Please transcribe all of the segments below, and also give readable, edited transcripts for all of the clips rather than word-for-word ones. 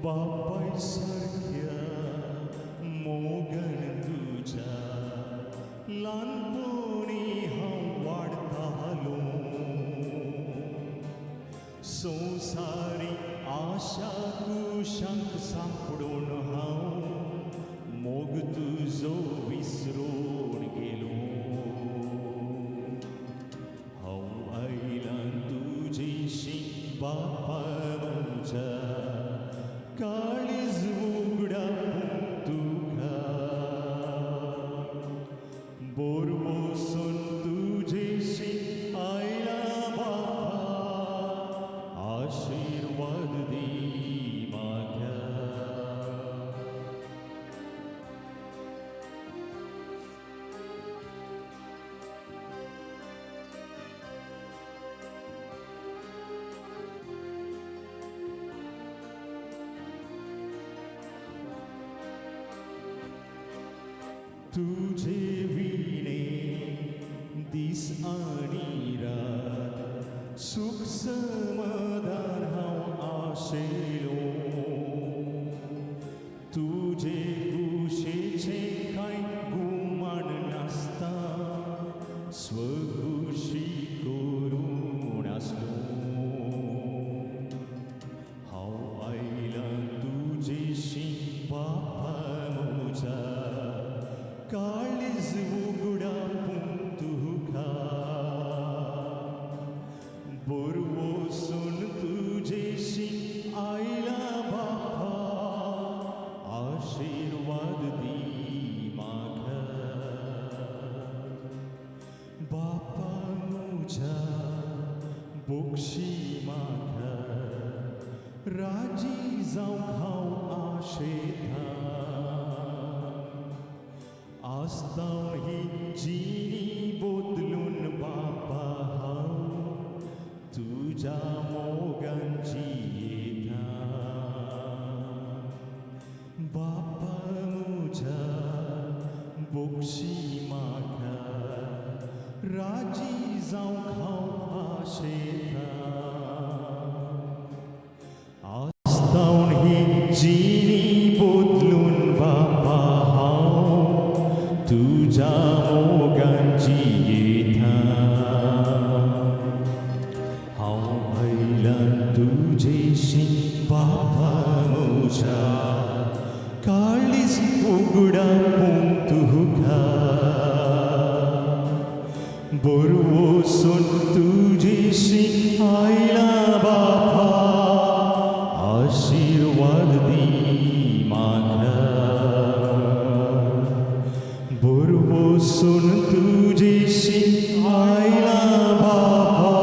बापाय सारक्या मोगन तुज्या ल्हानपणी हांव वाडतालो. संवसारी आशा कुशांक सांपडून हांव मोग तुजो विसरून गेलो. हांव आयलां तुजेशी बापा म्हज्या, काळीज उगडापूंक तुका. बोरवोसून तुजेशी आयला बापा, आशिर्वाद दी म्हाका. तुझे विणे दीस आनी रात सुख समाधान हांव आशेलो. तुजे कुशेचे कांय गुमान नासता स्वखुशी करून आसलो. हांव आयलां तुजेशी बापा म्हज्या, काळीज उगडापूंक तुका. बोरवोसून तुजेशी आयला बापा, आशिर्वाद दी म्हाका. बापा म्हज्या, बोगशी म्हाका, राजी जावंक हांव आशेता. आसता ही जिणी बदलून बापा, हांव तुज्या मोगान जियेता. बापा म्हज्या, बोगशी म्हाका, राजी जावंक हांव आशेता. आसतावन ही जिणी बदलून बापा, हांव तुज्या मोगान जियेता. हांव आयलां तुजेशी बापा म्हज्या, काळीज उगडापूंक तुका. बोरवोसून तुजेशी आयला बापा, आशिर्वाद दी म्हाका. बोरवोसून तुजेशी आयला बापा,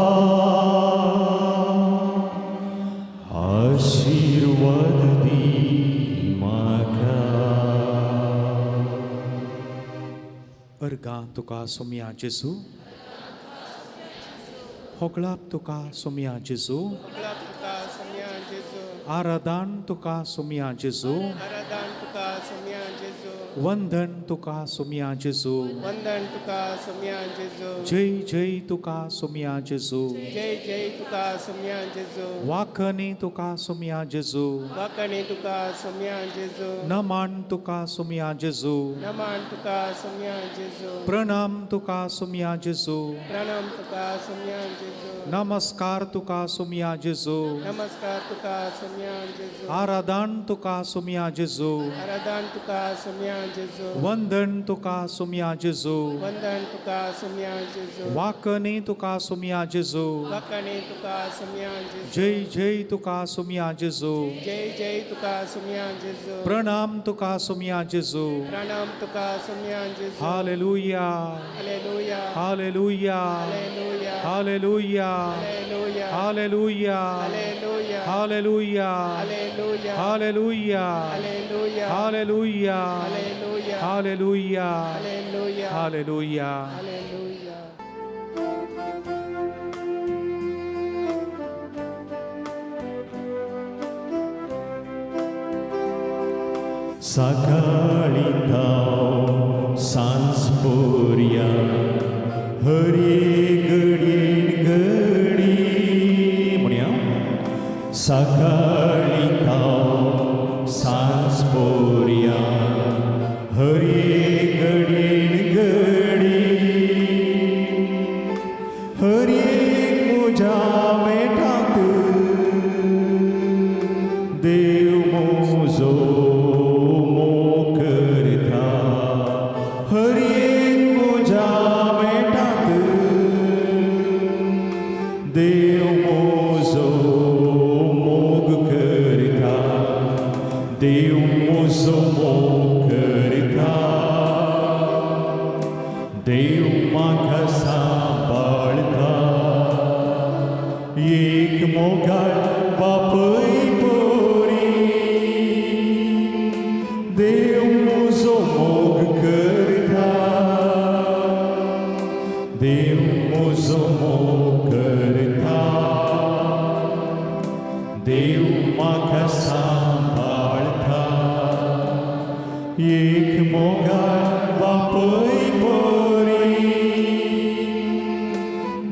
आशिर्वाद दी म्हाका. अर्गां तुका सोमया जेजू. होगळाप तुका सोमया जेजू. होगळाप तुका सोमया जेजू. आराधन तुका सोमया जेजू. आराधन तुका सोमया जेजू. वंदन तुका सोमया जेजू. वंदन तुका सोमया जेजू. जय जय तुका सोमया जेजू. जय जय तुका सोमया जेजू. वाखणी तुका सोमया जेजू. वाकणी तुका सोमया जेजू. नमन तुका सोमया जेजू. नमन तुका सोमया जेजू. प्रणाम तुका सोमया जेजू. प्रणाम तुका सोमया जेजू. नमस्कार तुका सोमया जेजू. नमस्कार तुका सोमया जेजू. आराधन तुका सोमया जेजू. आराधन तुका सोमया जेजू. वंदन तुका सोमया जेजू. वंदन तुका सोमया जेजू. वाकणी तुका सोमया जेजू. वाकणी तुका सोमया जेजू. जय जय तुका सोमया जेजू. जय जय तुका सोमया जेजू. प्रणाम तुका सोमया जेजू. प्रणाम तुका सोमया जेजू. Hallelujah. Hallelujah. Hallelujah. Hallelujah. Hallelujah. Hallelujah. Hallelujah. Hallelujah. Hallelujah. Hallelujah. Hallelujah. Hallelujah. Hallelujah. Hallelujah. Hallelujah. Hallelujah. Hallelujah. Hallelujah. सकाळी ताव सांज पोरया, हरे घडयेन घडी म्हणया. सकाळी ताव म्हजो मोग करता हर एक म्हज्या मेटात देव म्हजो मोग करता देव म्हजो मोग करता देव म्हाका सांबाळता एक मोगाळ बापय परी देव म्हजो मोग करता देव म्हजो मोग करता देव म्हाका सांबाळता एक मोगाळ बापय परी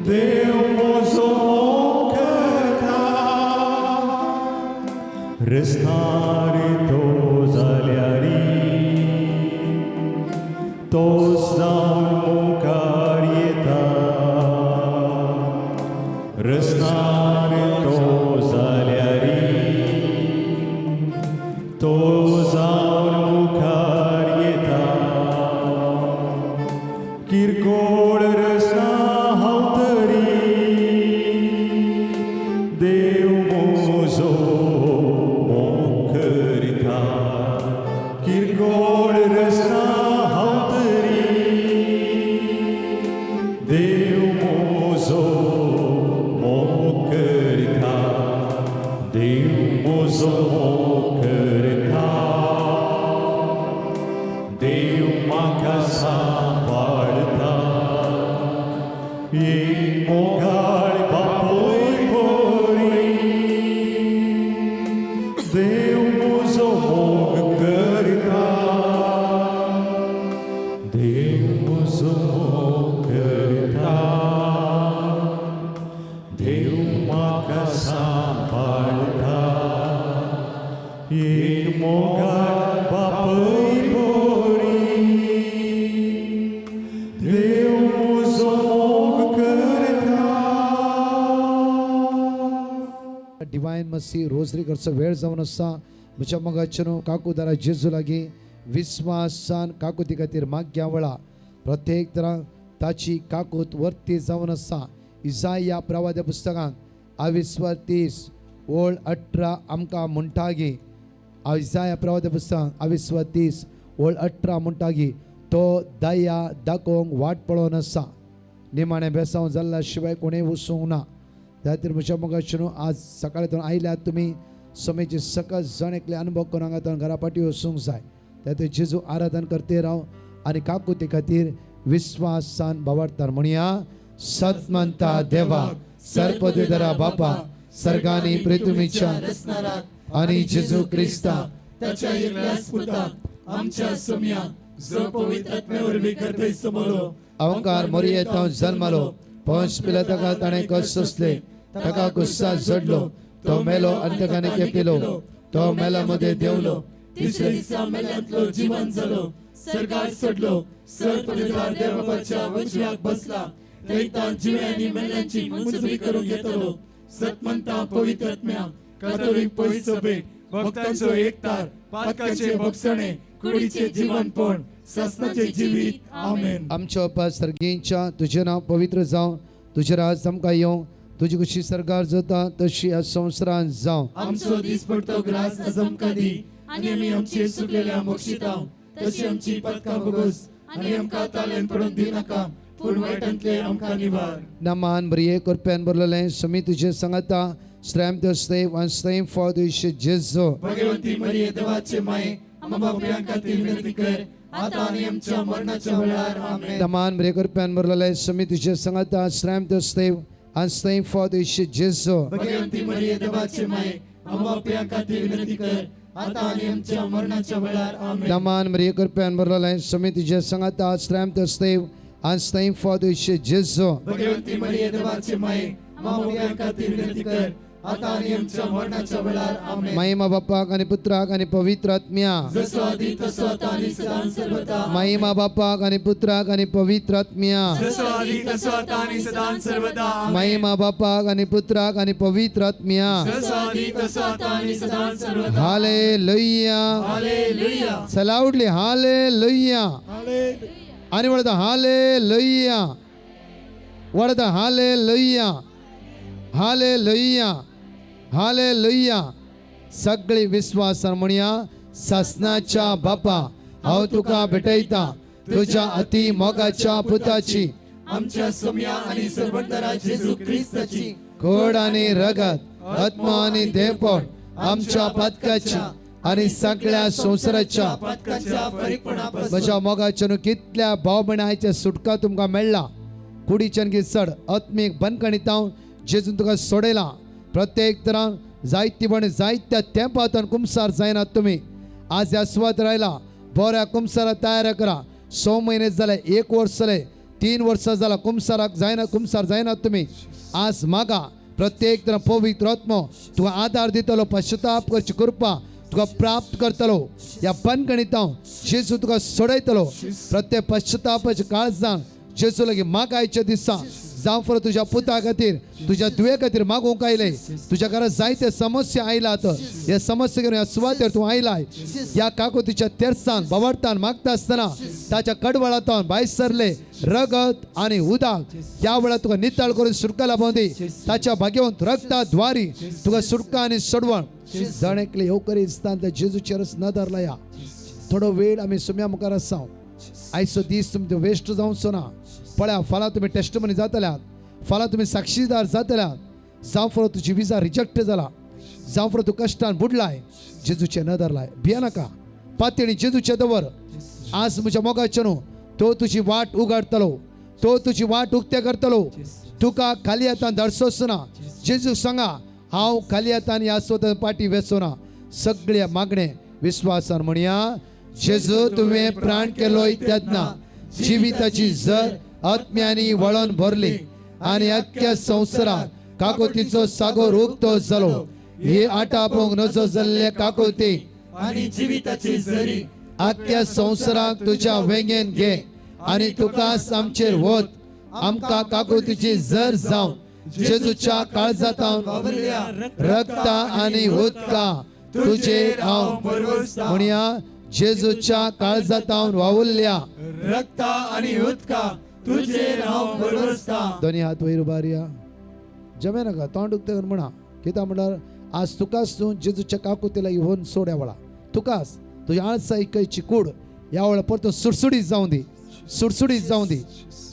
देव म्हजो मोग करता रसनार तो जाल्यारी तो जावन मुखार येता रसनार तो जाल्यारी तो जावन मुखार येता किरकोळ रसना हांव तरी देव म्हजो मोग करता किरकोळ रसना हांव तरी देव म्हजो मोग करता देव म्हजो मोग करता देव म्हाका सांबाळता एक मोगाळ बापूय परी देव म्हजो मोग करता देव म्हजो मोग करता देव म्हाका सांबाळता एक मोगाळ बापय परी देव म्हजो मोग करता. डिवायन मर्सी रोजरी करचो वेळ जावन आसा. म्हज्या मोगाचें काकू दारा जेजू लागीं विस्वासान काकुती खातीर माग्या वळा प्रत्येक तरां ताची काकूत वर्ती जावन आसा. इजाया प्रवाद्या पुस्तकांत आविस्वर 30 ओळ 18 आमकां म्हणटा गी, इजाया प्रवाद्या पुस्तकांत आविस्वर 30 ओळ 18 म्हणटा गी, तो दया दाखोवंक वाट पळोवन आसा. निमाणें बेसांव जाल्ल्या शिवाय कोणूय वचूंक ना. त्या खातीर म्हज्या मोगाचें न्हू, आज सकाळी थंय आयल्यात तुमी समेची सकस जण एकले अनुभव करून हांगा थंय घरा पाटी वचूंक जाय. त्या खातीर जेजू आराधन करते राव आनी काकुती खातीर विस्वासान भावार्थान म्हणया. सतमंता देवा, सर्पद्विधरा बापा, सर्गानी पृथ्वीच्या आणि जेजू क्रिस्ता ताच्या एकल्याच पुताक, आमच्या सोमया, जो पवित्र आत्म्या वरवीं गर्भे समलो, अहंकार मोरयेंत जन्मलो, पंच पिलाताका ताणें कश्ट सोंसले, ताका गुस्सा जडलो, तो मेलो आनी ताका केपिलो, तो मेला मध्ये देवलो, तिसऱ्या दिसा मेल्यांतलो जिवन जालो, सर्गार चडलो, सर पवित्र देवबापाच्या उजव्याक बसला, थंय जिवे आनी मेल्यांची मुंजबी करूंक येतलो. सतमंता पवित्र आत्म्या, कातोलीक पवित्र सभेक, भक्तांचो एकतार, पातकाचे भोगसणे, कुडीचे जीवनपण, सासनाचे जिवीत. आमेन. आमच्या बापा सर्गींच्या, तुजें नांव पवित्र जावं, तुजें राज आमकां येवं, तुजी खुशी सर्गार जाता तशी ह्या संवसारांत जावं. आमचो दिसपडतो ग्रास आज आमकां दी आनी आमी आमचे चुकलेल्या मोक्षिताव तशी आमची पदकां भोगोस आनी आमकां तालेन पडून दिनाका, पूण वायटांतले आमकां निवार. नमान मरिये, कृपेन भरलेलें, समी तुझे संगता, स्त्रैम स्नेह आणि स्नेह फळ तुझे जेजू. भगवंती मरिये, देवाचे माये, आम्हा पाप्यां खातीर विनंती कर, आता आणि आमच्या मरणाच्या वेळार. आमेन. नमान मरिये, कृपेन भरलेलें, समी तुझे संगता, स्त्रैम स्नेह आणि स्नेह फळ तुझे जेजू. भगवंती मरिये, देवाचे माये, आम्हा पाप्यां खातीर विनंती कर, आता आणि आमच्या मरणाच्या वेळार. आमेन. नमान मरिये, कृपेन भरलेलें, समी तुझे संगता, स्त्रैम स्नेह आणि स्नेह फळ तुझे जेजू. भगवंती मरिये, देवाचे माये, आम्हा पाप्यां खातीर विनंती कर, आता आनी आमच्या मरणाच्या वेळार. आमेन. महिमा बापाक आनी पुत्राक आनी पवित्र आत्म्या. जसो आदी तसो आता आनी सदां सर्वदा. महिमा बापाक आनी पुत्राक आनी पवित्र आत्म्या. जसो आदी तसो आता आनी सदां सर्वदा. महिमा बापाक आनी पुत्राक आनी पवित्र आत्म्या. जसो आदी तसो आता आनी सदां सर्वदा. हालेलुया. हालेलुया. चला उडली हालेलुया आणि वळता हालेलुया, वळता हालेलुया, हालेलुया, हालेलुया. सगळी विश्वासान म्हणया, सासनाच्या बापा हांव तुका भेटयता तुझ्या अति मोगाच्या पुताची, आमच्या सोम्या आणि सर्वंतरा जेजू क्रिस्ताची, कोड आणि रगत, आत्मा आणि देवपण आमच्या पातकाची आणि सगळ्या संवसाराच्या पातकाच्या फरीकपणापासून. म्हज्या मोगाच्यान कितल्या भाव भयणांचे सुटका तुमकां मेळ्ळा. कुडीच्यान की चड आत्मीक बंदखणींत जेजून तुका सोडयला. प्रत्येक तरान जायती पण जायत्या तेंपांतून कुमसार जायनात तुमी. आज ह्या सुवात रायला बऱ्या कुमसारा तयार करा. 6 म्हयने जाले, 1 वर्स जालें, 3 वर्सां जाला कुमसाराक जायना, कुमसार जायनात तुमी. आज मागा प्रत्येक तरा पवित्र आत्मो तुका आदार दितलो. पश्चाताप करची कृपा तुका प्राप्त करतलो. ह्या बंदखणींत जेजू तुका सोडयतलो. प्रत्येक पश्चातापाचे काळजान जेजू लागीं मागायच्या दिसा जावं फरक तुज्या पुता खातीर, तुज्या धुवे खातीर मागूंक आयले. तुज्या घरात जायते समस्या आयलात. ह्या समस्या घेवन ह्या सुवातेर तूं आयलाय. ह्या काकोतीच्या तेरसान बावडतान मागता आसतना ताच्या कडवळांत भायर सरले रगत आणि उदक. ह्या वेळार तुका नितळ करून सुटका लाभोवं दी. ताच्या भाग्यवंत रक्ता द्वारी तुका सुटका आनी सोडवण. जण एकले येवकरी दिसता त्या जेजूचेरच नदर लाया. थोडो वेळ आमी सुम्या मुखार आसा. आयचो दीस तुमचो वेस्ट जावचो ना. पळया फाल्यां तुमी टेस्टमनी जातल्यात, फाल्यां तुमी साक्षीदार जातल्यात. जावं फरो तुजी विजा रिजेक्ट जाला, जावं फरो तूं कश्टान बुडलाय, जेजूचे नदर लाय. भिये नाका, पातळी जेजूचे दवर. आज म्हज्या मोगाचें न्हू तो तुजी वाट उगाडटलो, तो तुजी वाट उक्ते करतलो. तुका खाली हातान धाडसोच ना. जेजू सांगा हांव खाली हातान ह्या स्वता पाटी वेचो ना. सगळे मागणे विश्वासान म्हणया, जेजू तुवें प्राण केलो तेन्ना जिविताची जर आत्म्यांनी वळण भरली आणि अख्ख्या संवसारात काकोतीचो सागोर उक्तो जालो. हे आटापोंक नजो जाल्ले काकोती आणि जिविताची जरी अख्ख्या संवसाराक तुझ्या वेंगेन घे आणि तुकाच आमचेर वत. आमकां काकोतीची जर जावन जेजूच्या काळजातावन रक्ता आणि उदका तुझेर हांव म्हणया, जेजूच्या काळजातावन वावुरल्या रक्ता आणि उदका तुझेर हांव भरवसता. दोनी हात वयर उबारया. जमे नाका तोंड उक्तें करून म्हणा. कित्याक म्हणल्यार आज तुकाच तूं जेजूच्या काकुतीला येवन सोड. ह्या वेळा तुकाच तुज्या आळसायची कूड ह्या वेळा परतून सुडसुडीत जावं दी, सुडसुडीत जावं दी,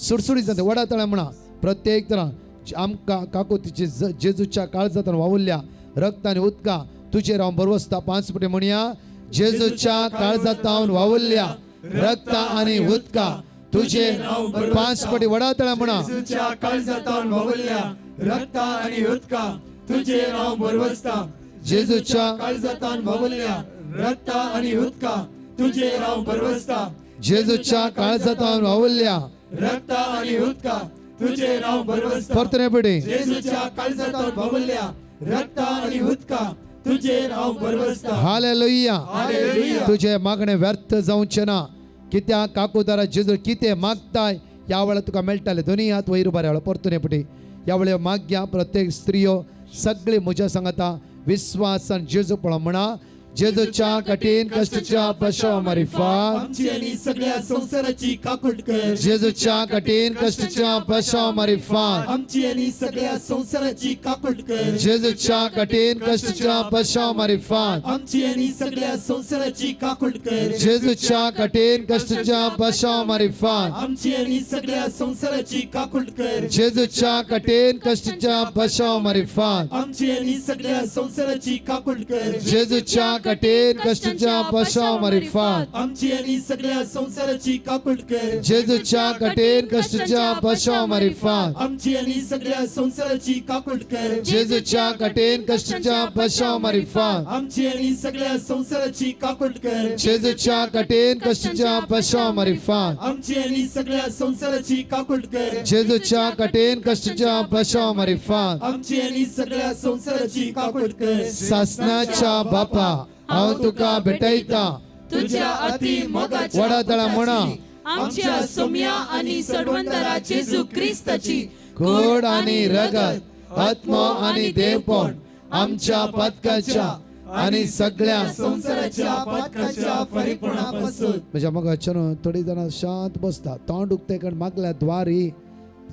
सुडसुडीत जावं दी. वडा तळ्या म्हणा प्रत्येक तरान आमकां काकुतीची जेजूच्या काळजांतल्यान वावुरल्या रक्त आनी उदका तुजेर हांव भरवसता. 5 पटी म्हणया, जेजूच्या काळजांतल्यान वावुरल्या रक्त आनी उदका तुझे. 5 पटी वडा तळ्या म्हणा, जेजूच्या काळजांतल्यान वावुरल्या रक्ता आणि उदका तुझेर हांव भरवसता. जेजूच्या काळजांतल्यान वावुरल्या रक्ता आणि उदका तुझेर हांव भरवसता. जेजूच्या काळजांतल्यान वावुरल्या रक्ता आणि उदका तुझेर हांव भरवसता. परतून पटी. जेजूच्या काळजांतल्यान वावुरल्या रक्ता आणि उदका तुझेर हांव भरवसता. हालेलुया. हालेलुया. तुझे मागणे व्यर्थ जावचे ना. कित्याक काकुदारा जेजू कितें मागताय ह्या वेळार तुका मेळटाले. दोनी हात वयर उबार. ह्या वेळार परतून पटी. ह्या वेळार मागया प्रत्येक स्त्रियो सगळे म्हज्या सांगता विश्वासान जेजू पळो म्हणा, जेजूच्या कठीण कष्टाच्या पशो मारिफात आमची आणि सगळ्या संसाराची काकूट कर. जेजूच्या कठीण कष्टाच्या पशो मारिफात आमची आणि सगळ्या संसाराची काकूट कर. जेजूच्या कठीण कष्टाच्या पशो मारिफात आमची आणि सगळ्या संसाराची काकूट कर. जेजूच्या कठीण कष्टाच्या पशो मारिफात आमची आणि सगळ्या संसाराची काकूट कर. जेजूच्या कठीण कष्टाच्या पशो मारिफात आमची आणि सगळ्या संसाराची काकूट कर. जेजूच्या कठीण कष्टाच्या पाशाव मारिफात आमची आणि सगळ्या संसाराची काकूट कर. जेजूच्या कठीण कष्टाच्या पाशाव मारिफात आमची आणि सगळ्या संसाराची काकूट कर. जेजूच्या कठीण कष्टाच्या पाशाव मारिफात आमची आणि सगळ्या संसाराची काकूट कर. जेजूच्या कठीण कष्टाच्या पाशाव मारिफात आमची आणि सगळ्या संसाराची काकूट कर. जेजूच्या कठीण कष्टाच्या पाशाव मारिफात आमची आणि सगळ्या संसाराची काकूट कर. सासनाच्या बापा, हांव तुका भेटयता तुझ्या अति मोगाच्या वडातळा म्हणा. आमच्या सोम्या आणि सर्वंतरा जेजू क्रिस्ताची गोड आणि रगत, आत्मा आणि देवपण आमच्या पातकाच्या आणि सगळ्या संसाराच्या पातकाच्या फरीपणापासून. म्हणजे मग अचानक थोडी जाणां शांत बसता, तोंड उक्ते, कारण मागल्या द्वारी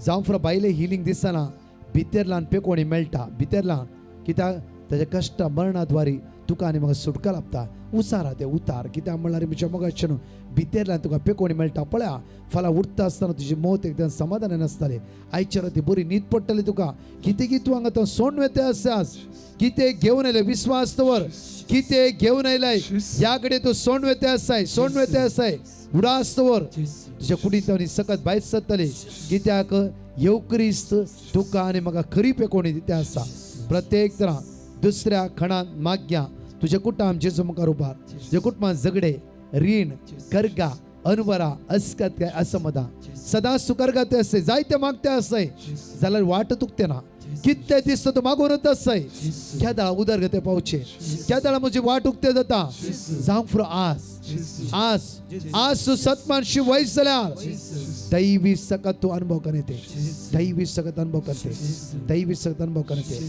जावं फुडें भायलें हिलींग दिसना, भितरल्यान पेकोणी मेळटा. भितरल्यान कित्याक ताच्या कश्ट मरणा द्वारी तुका आनी म्हाका सुटका लाभता. उसार ते उतार, कित्याक म्हणल्यार म्हज्या मोगाचें न्हू, भितरल्यान तुका पेकोणी मेळटा. पळया, फाल्यां उठता आसतना तुजी मौत एकदम समाधान नासताली. आयच्या राती बरी न्हीद पडटली तुका. कितें की तूं हांगा तो सोंड वेते आसा, कितें घेवन येयलें विस्वास दवर, कितें घेवन येयलाय ह्या कडेन तूं सोंड वेते आसाय, सोंड वेते आसाय. उडास दवर, तुज्या कुडींत आनी सकत भायर सरतली, कित्याक येवक्रिस्त तुका आनी म्हाका खरी पेकोणी दिता आसा. प्रत्येक तरा दुसऱ्या खणांत माग्या तुझ्या कुटुंब जेजू मुखार उबार. तुझ्या कुटुंबात झगडे, रीण, करगा, अनवरा, अस्कत काय असमदा सदां सुकरगा ते आसय, जायते मागते आसय जाल्यार वाट तुकते ना. कितले दीस तूं मागूनच आसय, केदाळा उदरगते पावचे, केदाळा म्हजी वाट उक्ते जाता. जावंक फुरो आस आस आस. तूं सतमानशी वयस जाल्यार दैवी सकत तूं अनुभव करते, दैवी सकत अनुभव करते, दैवी सकत अनुभव करते.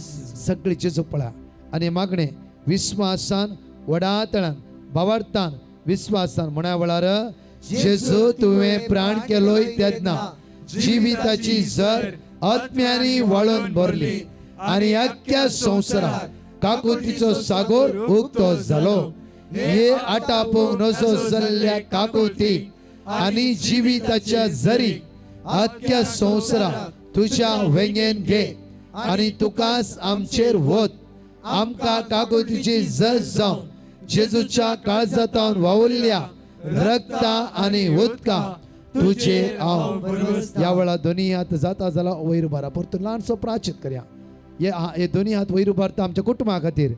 सगळी जेजू पळा आनी मागणे विस्वासान वडा तळान भावार्थान विस्वासान म्हणा वेळार, जेजू तुवें प्राण केलोय तेन्ना जिविताची जर आत्म्यानी वाळून भरली आनी अख्ख्या संवसारात काकुतीचो सागोर उक्तो जालो. हे आटापूंक नजो जाल्ल्या काकुती आनी जिविताच्या जरी अख्ख्या संवसारात तुज्या वेंगेन घे आनी तुकाच आमचेर वत. आमकां काकुतीची जज जावन जेजूच्या काळजांत वावुरल्या रक्ता आनी उदका तुजेर हांव. ह्या वेळार दोनी हात जाता जाल्यार वयर उबारा, परतून ल्हानसो प्राचित करया. हे दोनी हात वयर उबारता आमच्या कुटुंबा खातीर,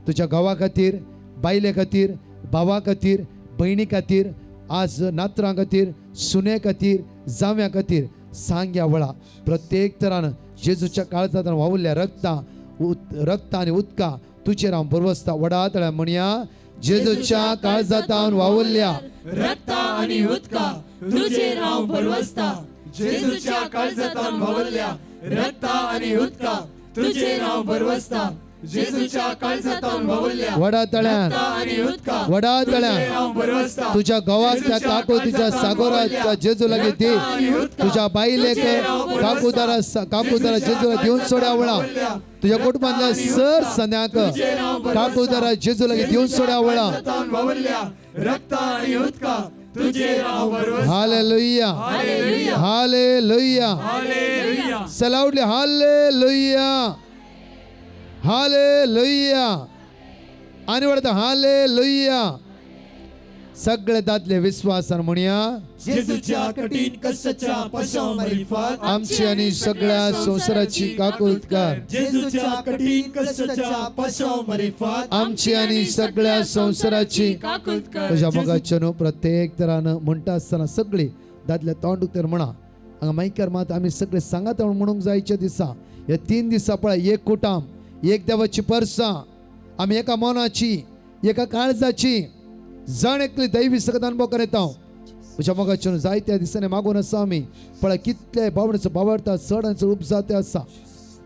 तुज्या घोवा खातीर, बायले खातीर, भावा खातीर, भयणी खातीर, आज नातरां खातीर, सुने खातीर, जाव्या खातीर. सांग ह्या वेळा प्रत्येक तरान जेजूच्या काळजांत वावुरल्या रक्ता रक्त आनी उदका तुजेर हांव भरवसता. वडा तळ्या म्हणया, जेजूच्या काळजांत वावुरल्या रक्ता आणि उदका तुझेर हांव भरवसता. जेजूच्या काळजांत वावुरल्या रक्ता आणि उदका तुझेर हांव भरवसता. जेजूच्या काळजांत वावुरल्या वडा तळ्यान रक्ता आणि उदका वडा तुझेर तळ्यान हांव भरवसता. तुझ्या घोवाक त्या काकुतीच्या सागोराच्या जेजू लागीं दी. तुझ्या बायलेक काकुदारा काकुदारा जेजूला दिवन सोड्या वेळा. तुझ्या कुटुंबांतल्या सर सन्याक काकुदारा जेजू लागीं दिवन सोड्या वेळा. वावुरल्या रक्ता आणि उदका तुझेर हांव भरवसता. हालेलुया, हालेलुया, सलाउडली हालेलुया, हालेलुया आनी वळता हालेलुया. सगळे दादले विस्वासान म्हणया, जेजूच्या कठीण कष्टाच्या पशाव मारिफात आमची आनी सगळ्या संवसाराची काकूत कर. जेजूच्या कठीण कष्टाच्या पशाव मारिफात आमची आनी सगळ्या संवसाराची काकूत कर. तुज्या मोगाचें न्हू प्रत्येक तरान म्हणटा आसतना सगळी दादले तोंड उक्तेर म्हणा. हांगा मायकार मात आमी सगळे सांगात म्हणूंक जायच्या दिसा ह्या 3 दिसा पळय, एक कुटाम, एक देवाची परसां, आमी एका मनाची, एका काळजाची, जण एकली दैवी सकत अनुभव करीत हांव. म्हज्या मोगाचें जायत्या दिसांनी मागून आसा आमी. पळय कितले बावडेचो बावडता चड आनी चड उपजाते आसा.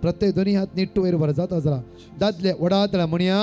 प्रत्येक दोनी हात निट्टू वयर बरें जाता जाल्यार दादले वडा तळ्या म्हणया,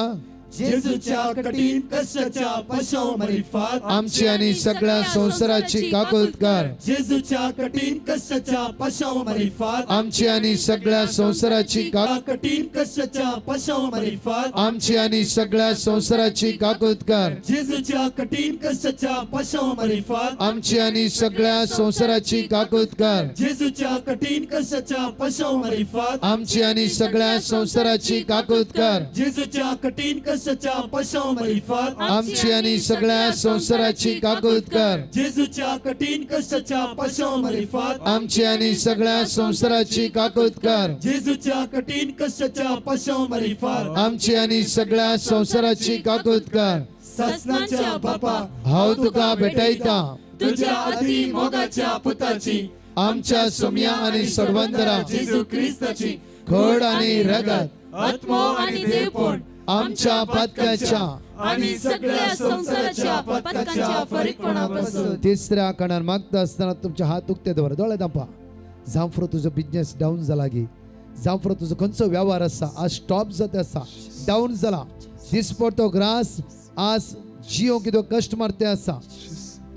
जेजूच्या कठीण कष्टाच्या पशाव मारिफात आमची आनी सगळ्या संवसाराची काकूत कर. जेजूच्या कठीण कष्टाच्या पशाव मारिफात आमची आनी सगळ्या संवसाराची कठीण कष्टाच्या पशाव मारिफात आमची आनी सगळ्या संवसाराची काकूत कर. जेजूच्या कठीण कष्टाच्या पशाव मारिफात आमची आनी सगळ्या संवसाराची काकूत कर. जेजूच्या कठीण कष्टाच्या पशाव मारिफात आमची आनी सगळ्या संवसाराची काकूत कर. जेजूच्या कठीण कष्टाच्या कश्टाच्या पशाव मारिफात आमची आनी सगळ्या संवसाराची काकूत कर. जेजूच्या कठीण कश्टाच्या पशाव मारिफात आमची आनी सगळ्या संवसाराची काकूत कर. जेजूच्या कठीण कश्टाच्या पशाव मारिफात आमची आनी सगळ्या संवसाराची काकूत कर. सासनाच्या बापा, हांव तुका भेटयता तुझ्या अति मोगाच्या पुताची, आमच्या सोम्या आनी सोडवंतरा जेजू क्रिस्ताची खोड आनी रगत, आत्मो आणि देवपण आमच्या पातकाच्या आणि सगळ्या संसाराच्या पातकांच्या फरीकपणापासून. तिसऱ्या कणान मागता असताना तुमचे हात उक्ते दवर, दोळे दांपा. जांफरो तुजो बिजनेस डावन जाला गी, जांफरो तुजो खंयचो वेव्हार आसा आज स्टॉप जाता आसा, डावन जाला. दिसपडतो ग्रास आज जियो कितें कश्ट मारते आसा.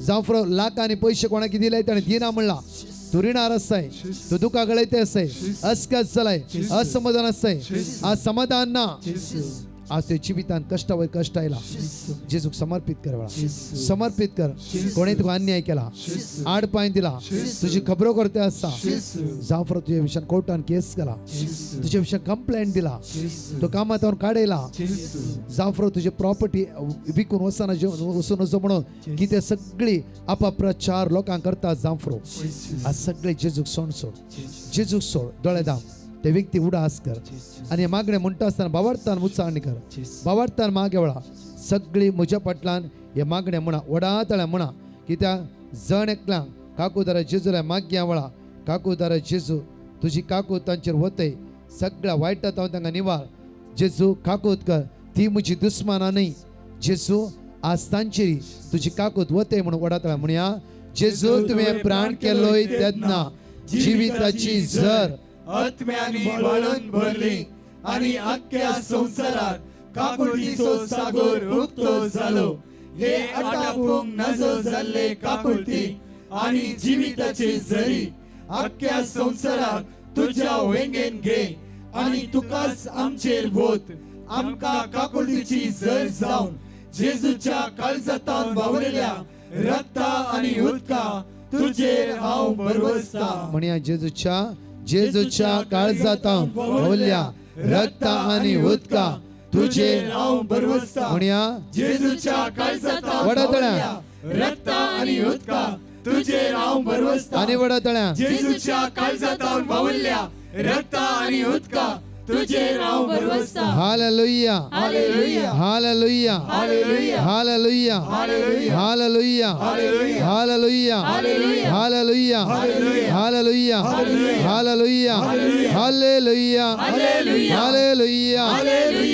जांफरो लाखांनी पयशे कोणाक दिले ताणें दिना म्हणला, तूं रिणार आसाय, तूं दुकां गळयते आसाय, अस्कस जालाय, असमाधान आसाय, आज समाधान ना. आज तुज्या जिवितान कश्टा वयर कश्ट आयला. जेजूक समर्पीत कर, वेळा समर्पीत कर. कोणें तुका अन्याय केला, आड पांय दिला, तुजी खबरो करते आसा. जांफरो तुज्या विशयान कोर्टान केस केला, तुज्या विशयान कंप्लेंट दिला, तो कामात काडयला. जांफरो तुजी प्रॉपर्टी विकून वचना वचून वचो म्हणून कितें सगळी अपप्रचार लोकांक करता. जांफरो आज सगळे जेजूक सोड सोड, जेजूक सोड. दोळे दाम, ते व्यक्ती उडास कर आनी मागणें म्हणटा आसतना बावडतान उच्चारणी कर, बावडतान मागे वेळा सगळी म्हज्या फाटल्यान हे मागणें म्हणा, व्हडा ताळ्या म्हणा. कित्याक जण एकल्या काकूदारा जेजूला मागया वेळा, काकूदारा जेजू तुजी काकूत तांचेर वतय, सगळ्या वायटात हांव तांकां निवार. जेजू काकूत कर, ती म्हजी दुस्माना न्हय. जेजू आज तांचेर तुजी काकूत वतय म्हणून व्हडा ताळ्या म्हणया. जेजू तुवें प्राण केलोय तेन्ना जिविताची झर आत्म्यानी वाळून भरली आणि अख्ख्या संसारात काकुळतीचो सागर उक्तो झालो. हे आटापूंक नजो जाल्ले काकुळती आणि जिविताची झरी अख्ख्या संसारात तुझ्या वेंगेन घे आणि तुकाच आमचेर वोत. आमका काकुळतीची झर जावन जेजूच्या काळजातान वावरल्या रक्ता आणि उदका तुझेर हांव भरवसता. म्हणया जेजूच्या जेजूच्या काळजातान व्हांवल्या रक्ता आणि उदका तुझे हांव भरवसता. म्हणया जेजूच्या काळजातान वडा तळ्या. व्हांवल्या रक्ता आणि उदका तुझेर हांव भरवसता. आणि वडा तळ्या. जेजूच्या काळजातान व्हांवल्या रक्ता आणि उदका तुझेर हांव भरवसता. Hallelujah, hallelujah, hallelujah, hallelujah, hallelujah, hallelujah, hallelujah, hallelujah, hallelujah, hallelujah, hallelujah, hallelujah, hallelujah,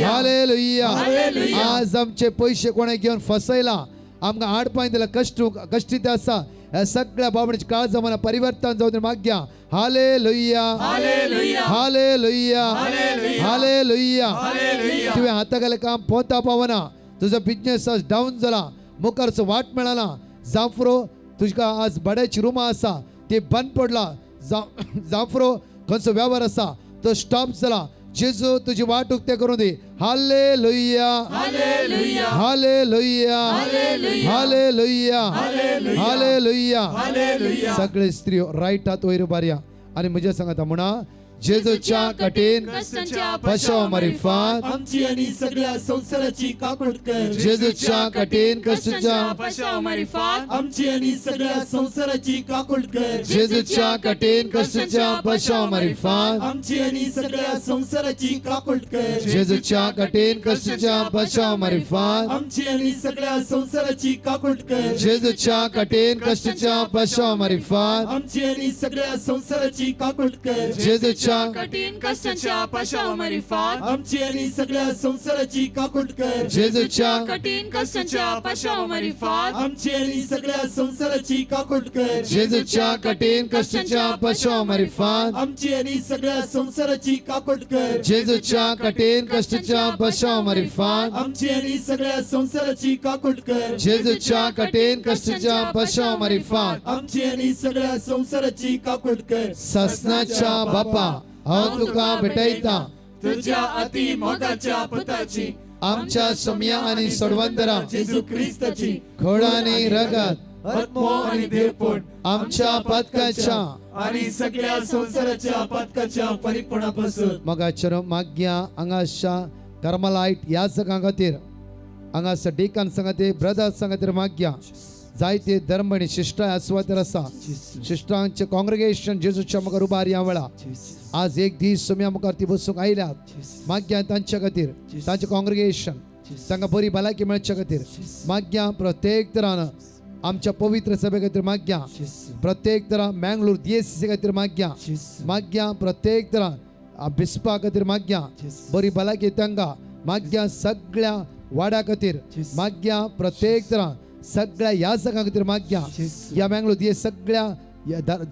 hallelujah, hallelujah. आज आमचे पयशे कोणें घेवन फसयला, आमकां आड पांय दिला, कश्ट कश्टीत आसा. ह्या सगळ्या बाबड्याची काळजा मना परिवर्तन जावन मागया. Hallelujah, hallelujah, hallelujah, hallelujah. Hallelujah. तुवें हाता गेलें काम पोंता पावना, तुजो बिजनेस आज डावन जाला, मुखारचो वाट मेळना. जांफरो तुका आज भाड्याची रुमां आसा ती बंद पडला. जांफरो खंयचो वेव्हार आसा तो स्टॉप जाला. जेजू तुजी वाट उक्ते करून दी. Hallelujah, hallelujah, hallelujah, hallelujah, hallelujah. Hallelujah. सगळे स्त्रियो रायट हात वयर उबारया आणि म्हज्या सांगता म्हणा, जेजूच्या कठीण कश्टांच्या पशव मारिफात आमची आणि सगळ्या संसाराची काकूट कर. जेजूच्या कठीण कश्टांच्या पशाव मारिफात आमची आणि सगळ्या संसाराची काकूट कर. जेजूच्या कठीण कश्टांच्या पशव मारिफात आमची आणि सगळ्या संसाराची काकूट कर. जेजूच्या कठीण कश्टांच्या पशव मारिफात आमची आणि सगळ्या संसाराची काकूट कर. जेजूच्या कठीण कश्टांच्या पशव मारिफात आमची आणि सगळ्या संसाराची काकूट कर. जेजूच्या कठीण कश्टांच्या पशाव मारिफात आमची आणि सगळ्या संसाराची काकूट कर. जेजूच्या कठीण कश्टांच्या पशाव मारिफात आमची आणि सगळ्या संसाराची काकूट कर. जेजूच्या कठीण कश्टांच्या पशव मारिफात आमची आणि सगळ्या संसाराची काकूट कर. जेजूच्या कठीण कश्टांच्या पशव मारिफात आमची आणि सगळ्या संसाराची काकूट कर. जेजूच्या कठीण कश्टांच्या पशव मारिफात आमची आणि सगळ्या संसाराची काकूट कर. ससनाच्या बापा, हांव तुका भेटयता तुझ्या अति मोगाच्या पुताची, आमच्या सोम्या आणि सोडवंतरा जेजू ख्रिस्ताची खोड आणि रगत, आत्मो आणि देवपण आमच्या पातकाच्या आणि सगळ्या संसाराच्या पातकाच्या परिपणापासून. मगाचर माग्या हांगाशा कर्मलायट याजकां खातीर हांगासर डिकन्सां खातीर ब्रदर्सां खातीर मागया. जायते धर्म आनी शिश्टां ह्या सुवातेर आसा. शिश्टांचें कॉंग्रिगेशन जेजूच्या मुखार उबार ह्या वेळा आज एक दीस सोम्या मुखार ती बसूंक आयल्यात. मागया तांच्या खातीर, तांचें कॉंग्रिगेशन तांकां बरी भलायकी मेळच्या खातीर मागया. प्रत्येक तरान आमच्या पवित्र सभे खातीर मागया. प्रत्येक तरा मँगलोर डीएससी खातीर मागया. मागया प्रत्येक तरा बिस्पा खातीर मागया, बरी भलायकी तांकां मागया. सगळ्या वाड्या खातीर मागया. प्रत्येक तरा सगळ्या याजकां खातीर मागया. ह्या मँगलोर डीएस सगळ्या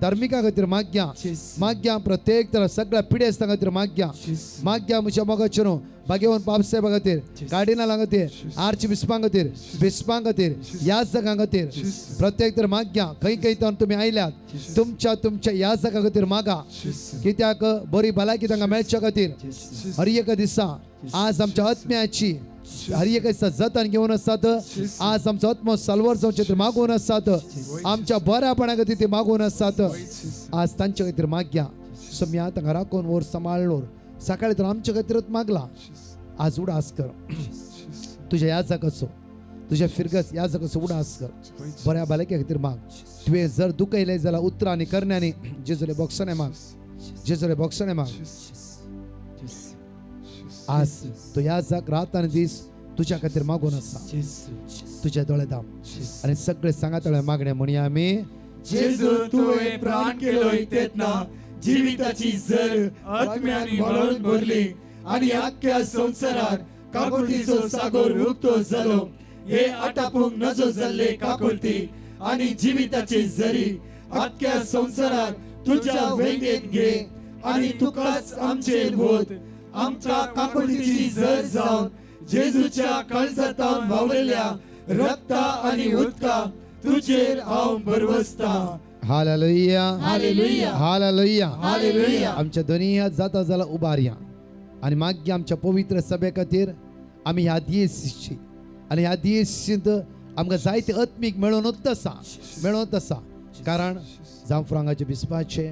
धार्मिकां खातीर मागया. मागया प्रत्येक तरा सगळ्या पिडेस्तां खातीर मागया. मागया म्हज्या मोगाचें न्हू भाग्यवन पापसाहेबा खातीर, कार्डिनाला खातीर, आर्च बिस्पां खातीर, बिस्पां खातीर, याजकां खातीर प्रत्येक तर मागया. खंय खंय तावन तुमी आयल्यात तुमच्या तुमच्या याजकां खातीर मागा. कित्याक बरी भलायकी तांकां मेळच्या खातीर हर एका दिसा आज आमच्या आत्म्याची हर एका दिसा जतन घेवन आसात. आज आमचो आत्मो साल्वर जावचे खातीर मागून आसात. आमच्या बऱ्यापणा खातीर ते मागून आसात. आज तांच्या खातीर मागया. सम्या तांकां राखून वर सांबाळ्ळोर. सकाळी तर आमच्या खातीरच मागला. आज उडास कर तुज्या याजकाचो, तुज्या फिरगस याजकाचो उडास कर. बऱ्या भलायके खातीर माग. तुवें जर दुखयलें जाल्यार उतरां आनी करण्यांनी जेजूले बोगसणे माग, जेजूले बोगसणे माग. आज तो याजक रात आनी दीस तुज्या खातीर मागून आसा. तुज्या दोळे दाम आनी सगळे सांगातळे मागणे म्हणया आमी. जेजू तुवें प्राण केलोय तेन्ना जिविताची जर आत्म्यानी व्हाळोवन भरली आनी आख्ख्या संवसारार काकुळतीचो सागोर उक्तो जालो. हे आटापूंक नजो जाल्ले काकुळती आनी जिविताची जरी आख्ख्या संवसारार तुज्या वेंगेत घे आनी तुकाच आमचेर वत. आमच्या काकुळतीची जर जावन जेजूच्या काळजांत व्हांवलेल्या रक्ता आनी उदका तुजेर हांव भरवसता. Hallelujah, hallelujah, hallelujah, hallelujah. आमच्या दोनी हात जाता जाला उबारया आनी मागीर आमच्या पवित्र सभे खातीर आमी ह्या दियेसीची आनी ह्या दियेसींत आमकां जायते आत्मीक मेळोवनूच आसा, मेळोवनूच आसा. कारण जांफ्रांगाचे बिस्पाचे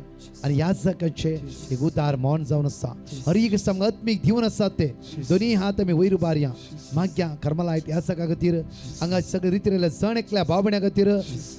आनी याजकाचे एक उदार मौन जावन आसा. हर एक आमकां आत्मीक दिवन आसात. ते दोनी हात आमी वयर उबारया. मागया कर्मलायट याजका खातीर, हांगा सगळे रितीरेले जण एकल्या भाव भयण्या खातीर,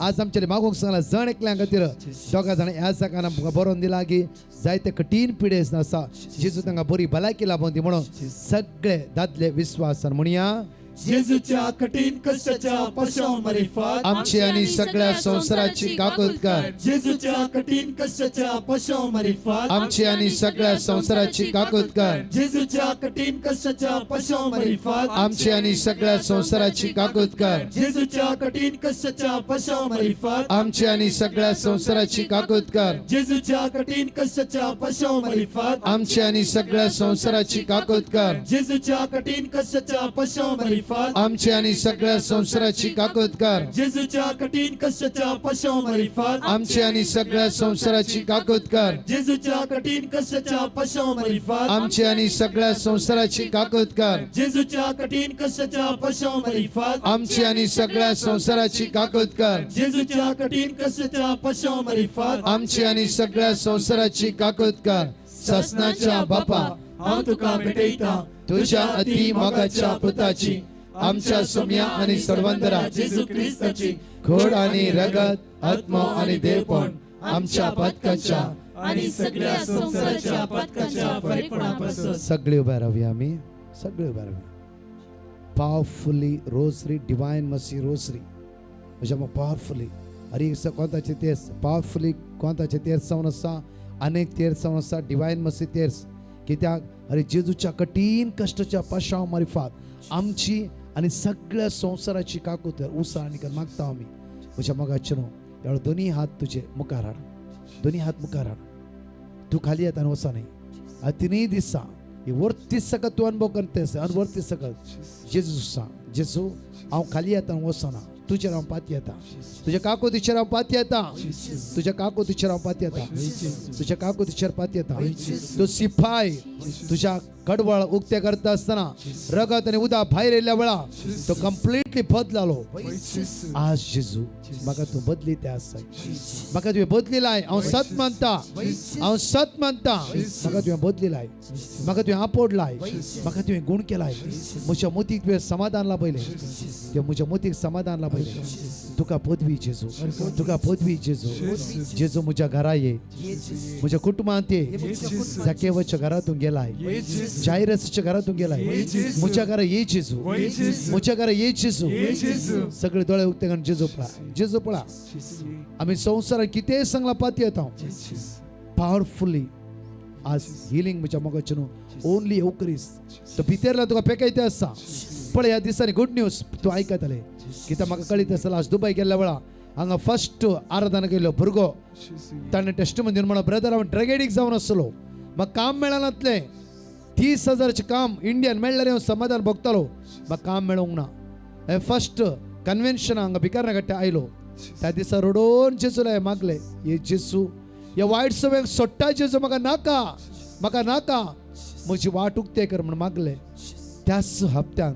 आज आमच्या मागूंक सांगला जण एकल्या खातीर दोगा जाणां याजकान आमकां बरोवन दिला की जायते कठीण पिडेस आसा. जेजू तांकां बरी भलायकी लाबोवन दी म्हणून सगळे दादले विस्वासान म्हणया. जेजूच्या कठीण कष्टाच्या पशाव मारिफात आमची आनी सगळ्या संवसाराची काकूत कर. जेजूच्या कठीण कष्टाच्या पशाव मारिफात आमची आनी सगळ्या संवसाराची काकूत कर. जेजूच्या कठीण कष्टाच्या पशाव मारिफात आमची आनी सगळ्या संवसाराची काकूत कर. जेजूच्या कठीण कष्टाच्या पशाव मारिफात आमची आनी सगळ्या संवसाराची काकूत कर. जेजूच्या कठीण कष्टाच्या पशाव मारिफात आमची आनी सगळ्या संवसाराची काकूत कर. जेजूच्या कठीण कष्टाच्या पशाव मारिफात आमची आनी सगळ्या संवसाराची काकूत कर. जेजूच्या कठीण कष्टाच्या पशाव मारिफात आमची आनी सगळ्या संवसाराची काकूत कर. जेजूच्या कठीण कष्टाच्या पशाव मारिफात आमची आनी सगळ्या संवसाराची काकूत कर. जेजूच्या कठीण कष्टाच्या पशाव मारिफात आमची आनी सगळ्या संवसाराची काकूत कर. जेजूच्या कठीण कष्टाच्या पशाव मारिफात आमची आनी सगळ्या संवसाराची काकूत कर. ससनाच्या बापा, हांव तुका भेटयता तुझ्या अति मोगाच्या पुताची, आमच्या सोम्या आनी सर्वंदरा जेजू क्रिस्ताची खोड आणि रगत, आत्मो आणि देवपण आमच्या पातकाच्या आणि सगळ्या संसाराच्या पातकाच्या फरीकपणापासून. सगळे उभे राहूया आम्ही, सगळे उभे राहूया. Powerfully rosary, divine mercy rosary म्हज्या मग पावरफुली अरे कोंताचे तेर्स पावरफुली कोंताचे तेर्स जावन आसा. अनेक तेर्स जावन आसा डिवायन मसी तेर्स. कित्याक अरे जेजूच्या कठीण कश्टाच्या पाशांव मारिफात आमची आनी सगळ्या संवसाराची काकूत उसा आनी कर मागता आमी. म्हज्या मोगाचे न्हू ह्या दोनी हात तुजे मुखार हाड, दोनी हात मुखार हाड. तूं खाली येता आनी वचो न्ही. आनी तिनूय दिसा ही वर्ती सकत तूं अनुभव करता आनी वर्ती सकत जेजू सांग, जेजू हांव खाली येता आनी वचना, तुजेर हांव पातयेता, तुज्या काकुतीचेर हांव पातयेता, तुज्या काकुतीचेर हांव पातयेता, तुज्या काकुतीचेर पातयेता। तो सिपाय तुज्या कडवळ उक्ते करता आसतना रगत आनी उदक भायर येयल्ल्या वेळा तो कंप्लिटली बदलालो। आज जेजू म्हाका तूं बदली ते आसाय, म्हाका तुवें बदलिलाय। हांव सत मानता, हांव सत मानता, म्हाका तुवें बदलिलाय, म्हाका तुवें आपोडलाय, म्हाका तुवें गूण केलाय। म्हज्या मोतीक तुवें समाधान लाभयलें, तुवें म्हज्या मोतीक समाधान लाभयलें। तुका पदवी जेजू, तुका पदवी जेजू। जेजू म्हज्या घरा ये, म्हज्या कुटुंबांत ये। जाकेवाच्या घरा तूं गेलाय, जायरसच्या घरा तूं गेलाय, म्हज्या घरा ये जेजू, म्हज्या घरा ये जेजू। सगळे दोळे उक्ते करून जेजू पळा, जेजू पळा। आमी संवसारात कितेंय सांगला पातयेता पावरफुली। आज हिलींग म्हज्या मोगाचें न्हू, ओनली येवक्रिस्त। तो भितरला तुका पेकायते आसा। पळय ह्या दिसांनी गुड न्यूज तूं आयकतले कित्याक म्हाका कळीत आसतलें। आज दुबय गेल्ल्या वेळा हांगा फर्स्ट आराधना केल्लो भुरगो, ताणें टेस्टमेंट दिवन म्हणलो, ब्रदर हांव ड्रग एडिक्ट जावन आसलो, म्हाका काम मेळनातलें। 30,000 काम इंडियन मेळ्ळ्यार हांव समाधान भोगतालो, म्हाका काम मेळोंक ना। हांवें फर्स्ट कन्वेन्शन हांगा भिकारनागट्टे आयलो, त्या दिसा रडोन जेजूला हांवें मागलें, हे जेजू ह्या वायट सवयेक सोडटा जेजू, म्हाका नाका, म्हाका नाका, म्हजी वाट उक्ते कर म्हूण मागलें। त्याच हप्त्यान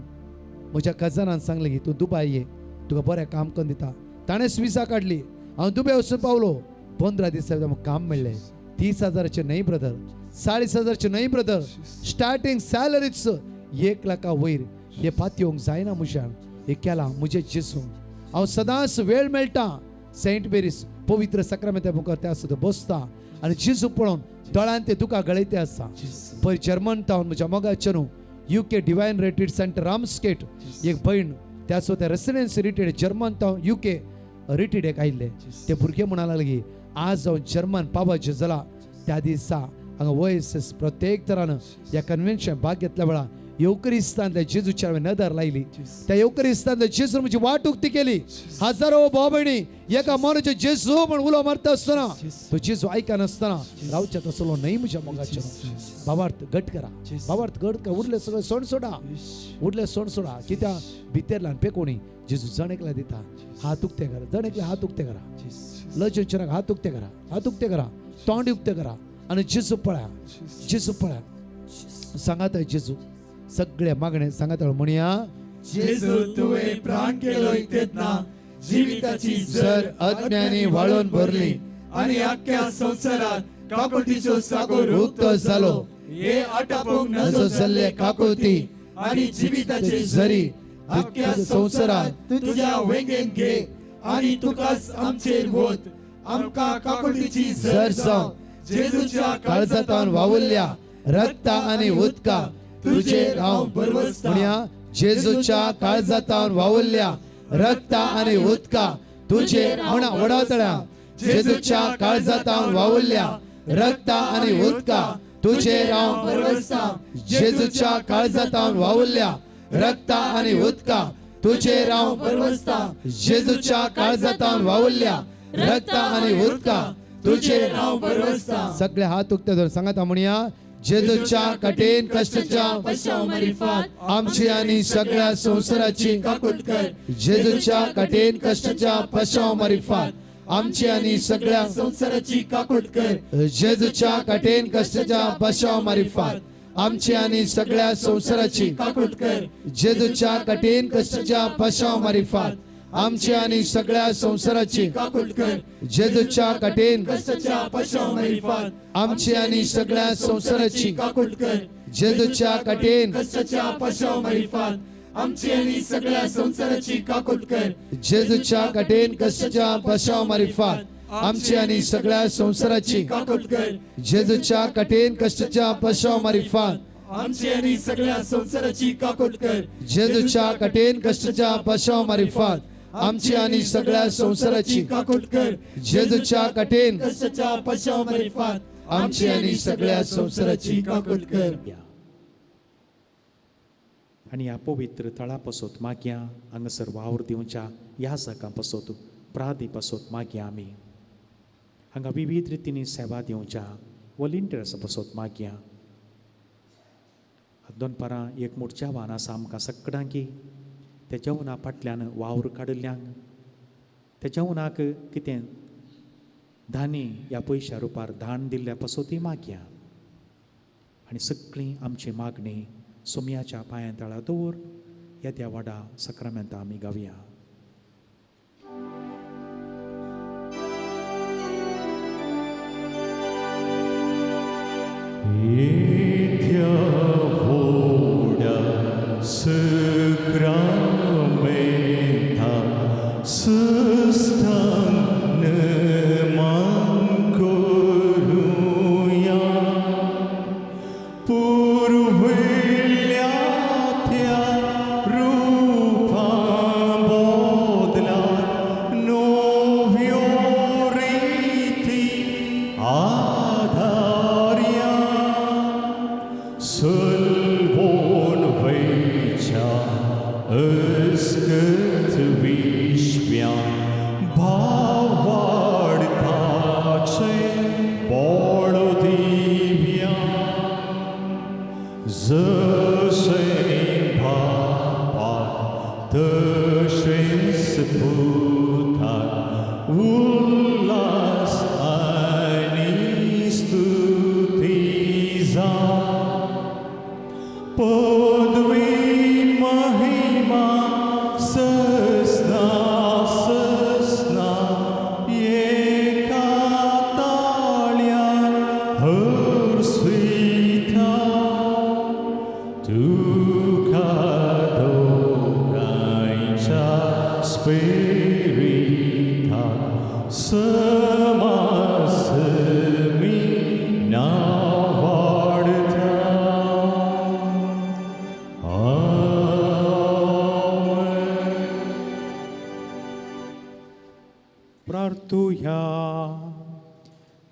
म्हज्या कजनान सांगलें की तूं दुबाय ये, तुका बरें काम करून दिता। ताणेंच विजा काडली, हांव दुबय वचून पावलो। 15 दिसां म्हाका काम मेळ्ळें। 30,000 न्हय ब्रदर, 40,000 न्हय ब्रदर, स्टार्टींग सॅलरीच 1 लाखा वयर। हे पातयेवंक जायना म्हज्यान, हें केलां म्हजें जेजू। हांव सदांच वेळ मेळटा सेंट मेरीस पवित्र साक्रामेंता मुखार त्या सुद्दां बसता आनी जेजू पळोवन दोळ्यान ते दुकां गळयते आसा। पयर जर्मन टावन म्हज्या मोगाचें न्हू, UK divine retreat centre Ramsgate एक भयण त्या सुद्दां residency retreat German town UK retreat एक आयिल्ले। ते भुरगे म्हणा लागले आज हांव जर्मन पावाचें जाला। त्या दिसा हांगा वयस प्रत्येक तरान ह्या कन्वेन्शन भाग घेतल्या वेळा येवक्रिस्तांतल्या जेजूचेर हांवें नदर लायली। त्या येवक्रिस्तांतल्या जेजून म्हजी वाट उक्ती केली। हजारो भाव भयणी एका मनाचे जेजू म्हण उलो मारता आसतना तो जेजू आयकनासतना रावच्या तसलो न्हय म्हज्या मोगाचें। भावार्थ घट करा, भावार्थ घट करा, उरले सगळे सोण सोडा, उरले सोण सोडा। कित्याक भितरल्यान पेकोणी जेजू जण एकल्या दिता। हात उक्ते करा, जण एकले हात उक्ते करा, लजेन हात उक्ते करा, हात उक्ते करा, तोंड उक्ते करा आनी जेजू पळया, जेजू पळया। सांगात जेजू सगळे मागणे सांगात म्हणया, जेजू तुवें प्राण केलो तेन्ना जिविताची जर अज्ञानी वाळून भरली आनी आख्या संवसारात काकुळटीचो सागोर उक्तो जालो। हे आटापूंक नजो जाल्ले काकुळटी आनी जिविताचे जरी आख्या संवसारात तुज्या वेंगेन घे आनी तुकाच आमचेर वत। आमकां काकुळटीची जर जावं जेजूच्या काळजांतावन वावुरल्या रक्ता आनी उदका तुजेर हांव भरवसता। म्हणया, जेजूच्या काळजांतावन वावुरल्या रक्ता आनी उदका तुजेर म्हणा व्हडा तळ्या, जेजूच्या काळजांतावन वावुरल्या रक्ता आनी उदका तुजेर हांव भरवसता। जेजूच्या काळजांतावन वावुरल्या रक्ता आनी उदका तुजेर हांव भरवसता। जेजूच्या काळजांतावन वावुरल्या रक्ता आनी उदका तुजेर हांव भरवसता। सगळे हात उक्ते धरून सांगात म्हणया, जेजूच्या कठीण कष्टाच्या पश्चाव मारिफात आमची आनी सगळ्या संवसाराची काकूट कर। जेजूच्या कठीण कष्टाच्या पश्चाव मारिफात आमची आनी सगळ्या संवसाराची काकूट कर। जेजूच्या कठीण कष्टाच्या पश्चाव मारिफात आमची आनी सगळ्या संवसाराची काकूट कर। जेजूच्या कठीण कष्टाच्या पश्चाव मारिफात आमची आनी सगळ्या संवसाराची काकूट कर। जेजूच्या कठीण कष्टाच्या पश्चाव मारिफात आमची आनी सगळ्या संवसाराची काकूट कर। जेजूच्या कठीण कष्टाच्या पश्चाव मारिफात आमची आनी सगळ्या संवसाराची काकूट कर। जेजूच्या कठीण कष्टाच्या पश्चाव मारिफात आमची आनी सगळ्या संवसाराची काकूट कर। जेजूच्या कठीण कष्टाच्या पश्चाव मारिफात आमची आनी सगळ्या संवसाराची काकूट कर। जेजूच्या कठीण कष्टाच्या पश्चाव मारिफात आमची आनी सगळ्या संवसाराची काकूट कर। जेजूच्या कठीण कष्टाच्या पश्चाव मारिफात आमची आनी सगळ्या संवसाराची काकूट कर। आनी ह्या पवित्र थळा पासत मागया, हांगासर वावर दिवच्या ह्या जागां पासत प्रादी पासत मागया। आमी हांगा विविध रितींनी सेवा दिवच्या वॉलंटियर्स पासत मागया। दनपारां एक मोठचें आव्हान आसा आमकां सगळ्यांकी, त्या जेवणा फाटल्यान वावर काडिल्ल्यांक, त्या जेवणाक कितें धानी ह्या पयशा रुपार दान दिल्ल्या पासत मागया आनी सगळीं आमची मागणी सोमयाच्या पांयां तळा दवर ह्या त्या वाडा सक्रामेंता आमी गावया. येत्या व्हडा सक्रामेंता सस्तान नमन करुया पुर्विल्ल्या त्या रुपा बदला नव्यो रिती आधार्या सलवोन वयच्या अस्कत विश्व्या भावार्थाचे बळ दिव्या जशें बापाक तशेंच पुताक उल्हास आनी स्तुती जावं. पदवी महिमा ससना ससना एका ताळ्यान हर्षिता तुका दोगांयच्या स्पिरिताक समासमी नावाडता. आमेन. प्रार्थुया.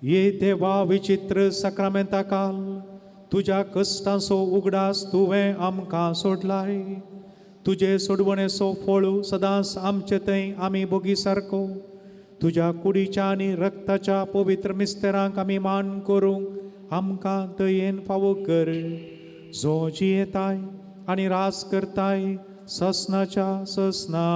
ये देवा विचित्र सक्रामेंता काल तुज्या कश्टांचो उगडास तुवें आमकां सोडलाय. तुजे सोडवणेचो फळ सदांच आमचे थंय आमी भोगी सारको तुज्या कुडीच्या आनी रक्ताच्या पवित्र मिस्तेरांक आमी मान करूंक आमकां दयेन फावो कर. जो जियेताय आनी रास करताय ससनाच्या ससना.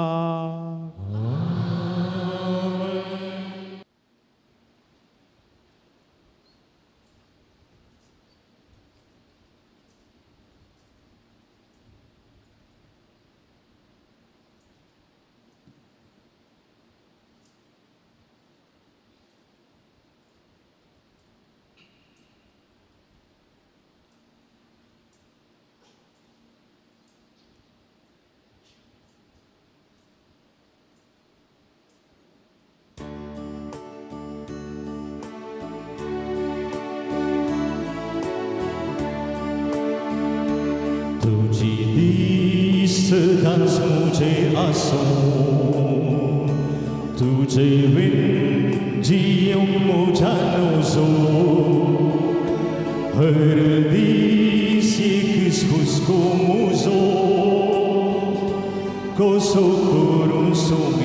तुजी दीस सदांच मुझे आसूं तुजे विन जियूंक म्हज्यान नजो हर दीस एक हुस्को मुजो कसो करूं सोम्या.